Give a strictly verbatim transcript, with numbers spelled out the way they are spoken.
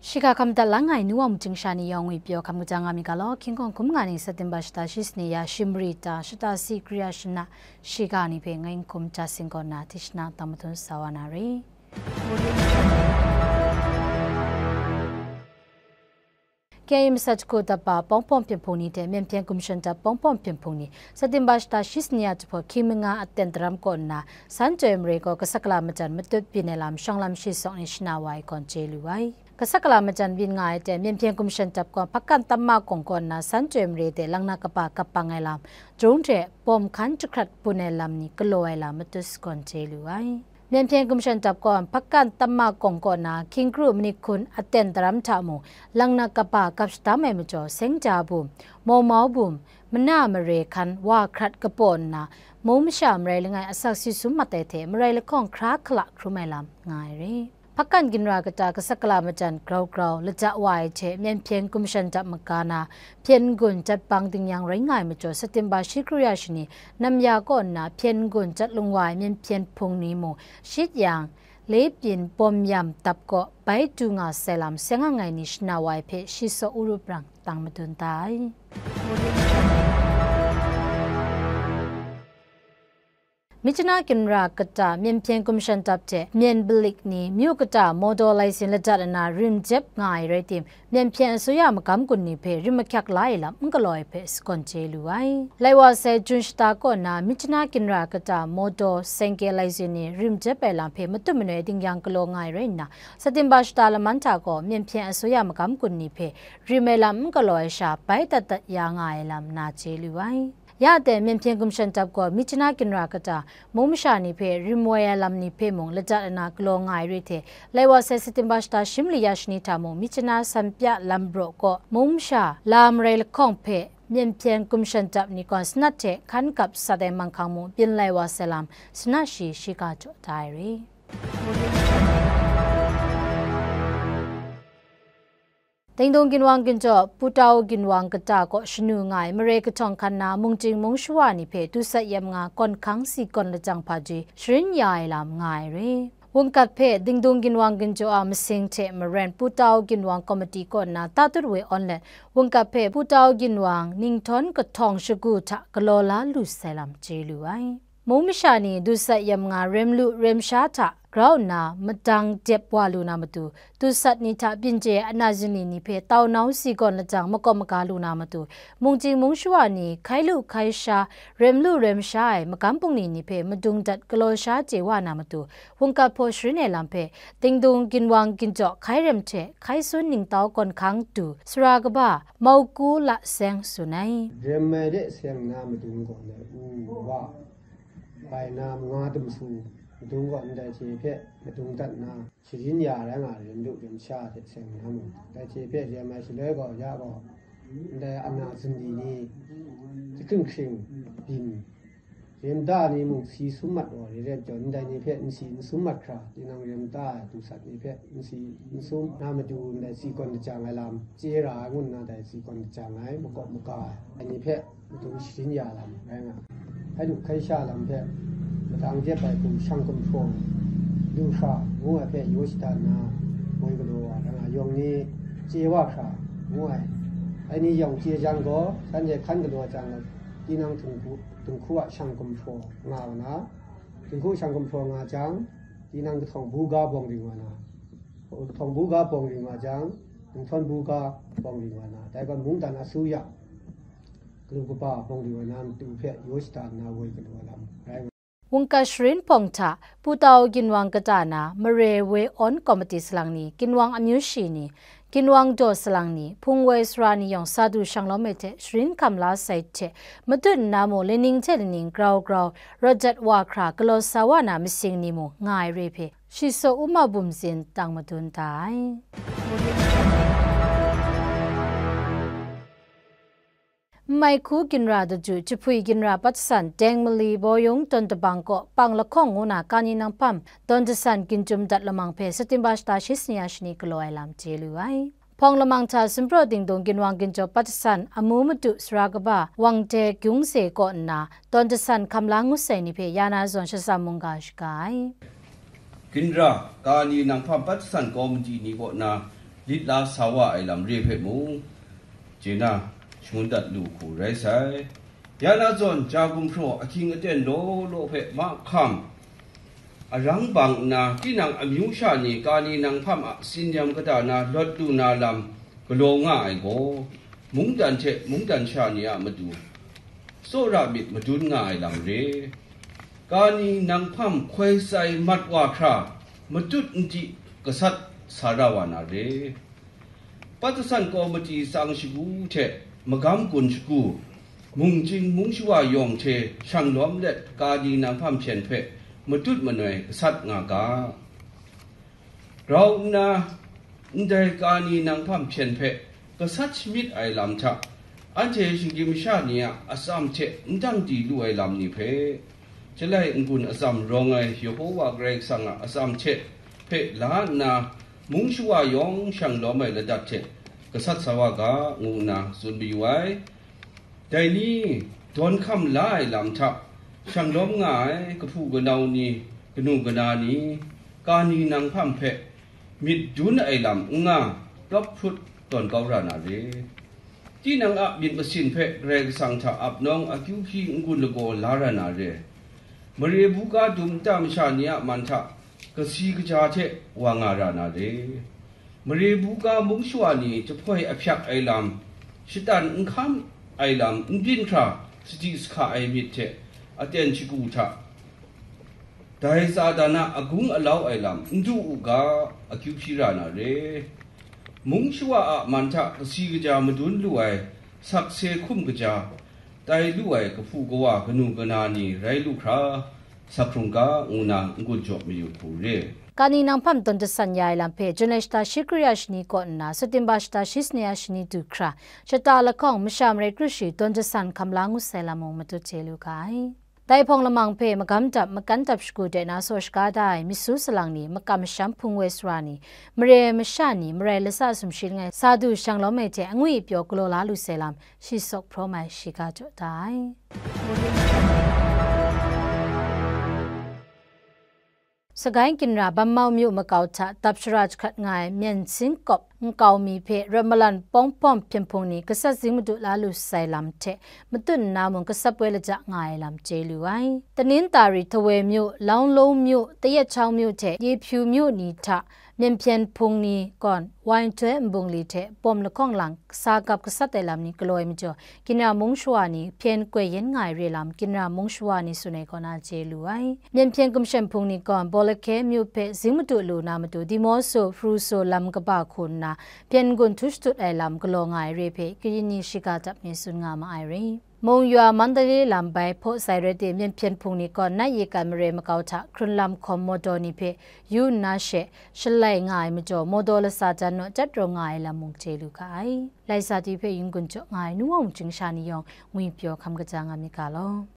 Shiga hkam dat lang ai nu wa muting sha ni yawng ngwi pyaw hkam kaja nga mi ga law, hkying hkawng hkum nga ni September shata shi sani ya shimri ta shata si kri ya shana shiga ni hpe ngai n hkum ja sing kaw na, tishna tang madun sa wa na re. K I masat hku dap pa Pawng Pawng Pyen Hpung ni hte Myen Hpyen Gumshan Dap Pawng Pawng Pyen Hpung ni September shata shi sani ya jahpawt hkying manga aten daram kaw nna, San Chyoi Mare gaw Kasakala majan matut byin ai lam shawng lam shi sawk ni shana wa ai gawn chye lu ai. Kasakala majan byin nga ai hte Myen Hpyen Gumshan Dap gaw Hpakan Tamma Kawng kaw nna San Chyoi Mare de langnak kaba kap pang ai lam, drone hte bawm hkan jahkrat bun ai lam ni galaw ai lam matut sagawn chye lu ai. Myen Hpyen Gumshan Dap gaw Hpakan Tamma Kawng kaw na hkying kru manit hkun aten daram hta mung, langnak kaba kap shadam ai majaw, Seng Ja bum, Mau Mau bum, mana mare hkan wa hkrat kapaw nna, mung masha marai langai asak si sum mat ai hte marai lahkawng hkra hkala hkrum ai lam nga ai re. Hpakan ginra kata Kasakala majan grau grau laja wa ai hte Myen Hpyen Gumshan Dap maga na, Hpyen N-gun jat bang ding yang rai nga ai majaw, September shi kru ya shani, Namya kaw nna Hpyen N-gun jat lung wa ai Myen Hpyen Hpung ni mung shit yang, le byin bawm yam dap kaw bai du nga sai lam seng ang ai ni shana wa ai hpe shi saw u rup rang tang madun da ai. Myitkyina ginra kata Myen Hpyen Gumshan Dap hte Myen Balik ni myu kata Mawdaw Laisin ladat ai na rim jep nga ai rai tim, Myen Hpyen Asuya magam gun ni hpe rim mahkyak la ai lam n galaw ai hpe sagawn chye lu ai. Lai wa sai Jun shata kaw na Myitkyina ginra kata Mawdaw Sengke Laisin ni rim jep ai lam hpe matut manoi ding yang galaw nga ai rai nna, September shata laman hta gaw Myen Hpyen Asuya magam gun ni hpe rim ai lam n galaw ai sha bai dat dat ya nga ai lam na chye lu ai. Ya de, Myen Hpyen Gumshan Dap gaw Myitkyina ginra kata mung masha ni hpe rim woi ai lam ni hpe mung ladat ai na galaw nga ai re hte, lai wa sai September shata shi mali ya shani hta mung Myitkyina Sanpya Lam Braw kaw mung masha la marai lahkawng hpe Myen Hpyen Gumshan Dap ni gaw sanat hte hkan kap sat ai manghkang mung byin lai wa sai lam, sanat shi shiga jaw da ai re. Dingdung ginwang ginjaw, Putau ginwang kata kaw shanu nga ai mare kahtawng hkan na mungchying mungshawa ni hpe dusat yam nga kawn hkang si kawn lajang hpaji sharin ya ai lam nga ai re. Wungkat hpe Dingdung ginwang ginjaw a masing hte maren Putau ginwang komiti kaw nna tatut we awn let, Wungkat hpe Putau ginwang ninghtawng kahtawng shagu hta galaw la lu sai lam chye lu ai. Mung masha ni dusat yam nga rem lu rem sha hta grau nna madang dep wa lu na matu, dusat ni hta byin chye ai ana zingli ni hpe tau nau si gawn lajang makawp maga lu na matu, mungchying mungshawa ni hkai lu hkai sha, rem lu rem sha ai magam bungli ni hpe madung dat galaw sha chye wa na matu, wungkat hpaw sharin ai lam hpe, Dingdung ginwang ginjaw hkai rem hte hkai sun ningtau gawn hkang du, sara kaba Mauku La Seng tsun ai. Rem ai de seng na madung gawn ai u wa, bai na manga dumsu, madung gaw ndai hte hpe madung dat nna, sharin ya rai nga ai rem lu rem sha hte seng na mung, dai hte hpe rem ai shaloi gaw, ya gaw, ndai ana zingli ni, jahkring hkring byin, rem da ni mung si sum mat wa re ai majaw, ndai ni hpe n si n sum mat hkra, tinang rem da ai dusat ni hpe n si n sum na matu, ndai si gawn lajang ai lam chye ra ai ngu nna, dai si gawn lajang ai, makawp maga ai, dai ni hpe madung sharin ya lam rai nga ai. Hkailu hkai sha lam hpe, madang jep ai hku shang gumhpraw lu hkra ngu ai hpe yaw shada nna, woi galaw wa rai nga ai, yawng ni chye wa hkra ngu ai. Dai ni yawng chye jang gaw, shanhte hkan galaw jang, tinang dinghku, dinghku a shang gumhpraw nga wa na, dinghku shang gumhpraw nga jang, tinang kahtawng buga bawng ring wa na, kahtawng buga bawng ring wa jang, ninghtawng buga bawng ring wa na, dai gaw mungdan asuya, galu kaba bawng ring wa na matu hpe yaw shada nna woi galaw ai lam rai nga ai. Wungkat sharin hpawng hta, Putau ginwang kata na, mare woi awn komiti salang ni, ginwang amyu shi ni, ginwang daw salang ni, hpung woi sara ni yawng sa du shang lawm ai hte sharin hkam la sai hte, matut nna mung laning hte laning grau grau rawt dat wa hkra galaw sa wa na masing ni mung nga ai re hpe, shi saw u ma bum zin tang madun da ai. Nmai hku ginra daju, Jahpui ginra Patsan, Deng Mali, Bawiyung, Tawn Tabang kaw, Pang Lahkawng ngu na Kani Nanghpam, Dawn Jasan, Ginjum Dat Lamang hpe September shata shi sani ya shani galaw ai lam chye lu ai. Hpawng lamang hta Sumpraw Dingdung ginwang ginjaw Patsan, amu madu sara kaba, Wangde Gyungze kaw nna, Dawn Jasan hkam la ngut sai ni hpe ya na zawn shasam mungga shaga ai. Ginra, Kani Nanghpam Patsan Kawmiti ni kaw na, lit la sa wa ai lam re hpe mung, chye na shangun dat lu hku rai sai. Ya na zawn, ja gumhpraw ahkying aten law law hpe mahkam arang bang nna, tinang amyu sha ni kani nanghpam a tsin-yam kata na lawt lu na lam galaw nga ai gaw, mungdan hte mungdan sha ni a matu tsawra myit madun nga ai lam re. Kani nanghpam hkoi tsai mat wa hkra, matut n di gasat sa ra wa na re. Pat jasan kawmati tsang shagu hte magam gun shagu, mungchying mung shawa yawng hte shang lawm let, kani nanghpam hpyen hpe matut manoi gasat nga ga. Grau nna, ndai kani nanghpam hpyen hpe gasat shamyit ai lam hta, anhte shinggyim masha ni a atsam hte n dang di lu ai lam ni hpe, Chyalai n-gun atsam rawng ai Yehova Karai Kasang a atsam hte hpe la nna, mung shawa yawng shang lawm ai ladat hte gasat sa wa ga, ngu nna tsun mayu ai. Dai ni, dawn hkam la ai lam hta shang lawm nga ai kahpu kanau ni, kanu kana ni, kani nanghpam hpe myit dun ai lam n nga, lawp hprut tawn kau ra na re. Tinang a myit masin hpe Karai Kasang hta ap nawng akyu hpyi n-gun lagaw la ra na re. Mare buga dum nta masha ni a man hta kasi kaja hte wa nga ra na re. Mare buga mung shawa ni jahpoi ahpyak ai lam, shatan n hkam ai lam n byin hkra, sadi sahka ai myit hte aten shagu hta, dai Satan a agung alau ai lam n du u ga, akyu hpyi ra na re. Mung shawa a man hta kasi kaja madun lu ai sakse hkum kaja tai lu ai kahpu kawa kanu kana ni rai lu hkra, sa hkrung ga, ngu na n-gun jaw mayu hku re. Kani nanghpam tawn jasan ya ai lam hpe, June shata shi kru ya shani kaw nna, September shata shi sani ya shani du hkra, shata lahkawng masha marai kru shi tawn jasan hkam la ngut sai lam mung matut chye lu ga ai. Dai hpawng lamang hpe magam dap, makan dap shagu de na saw shaga da ai, myit su salang ni, makam masham hpung woi sara ni, mare masha ni, marai lasa sumshi langai sa du shang lawm ai hte angwi pyaw galaw la lu sai lam, shi sawk hprawm ai shiga jaw da ai. Sagai ginra Banmau myu makau hta dap shara jahkrat nga ai myen sin kawp nkau mi hpe rawt malan pawng hpawm hpyen hpung ni gasat zing madu la lu sai lam hte matut nna mung gasat poi laja nga ai lam chye lu ai. Tanintari Htawoi myu, Launglung myu, Tayet Chau myu hte Yehpyu myu ni hta myen hpyen hpung ni gawn wai nhtoi nbungli hte bawm lahkawng lang sa gap gasat ai lam ni galaw ai majaw, ginra mung shawa ni hpyen koi yen nga ai re lam, ginra mung shawa ni tsun ai kaw na chye lu ai. Myen hpyen gumshem hpung ni gawn Bawlahkye myu hpe zing madu lu na matu, Dimoso, Hpruso lam kaba hku nna, hpyen n-gun htu shatut ai lam galaw nga ai re hpe, kayin ni shiga dap mi tsun nga ma ai re. Mung yua Mandalay lam bai hpaw sai rai tim, myen hpyen hpung ni gawn Nai Ye Kan mare makau hta hkrun lam hkawm mawdaw ni hpe yu nna she shalai nga ai majaw, mawdaw lasa jan naw chyat rawng nga ai lam mung chye lu ga ai. Lai sa ti hpe yin gun jaw nga ai Nu Wawng Chying sha ni yawng ngwi pyaw hkam kaja nga myit ga law.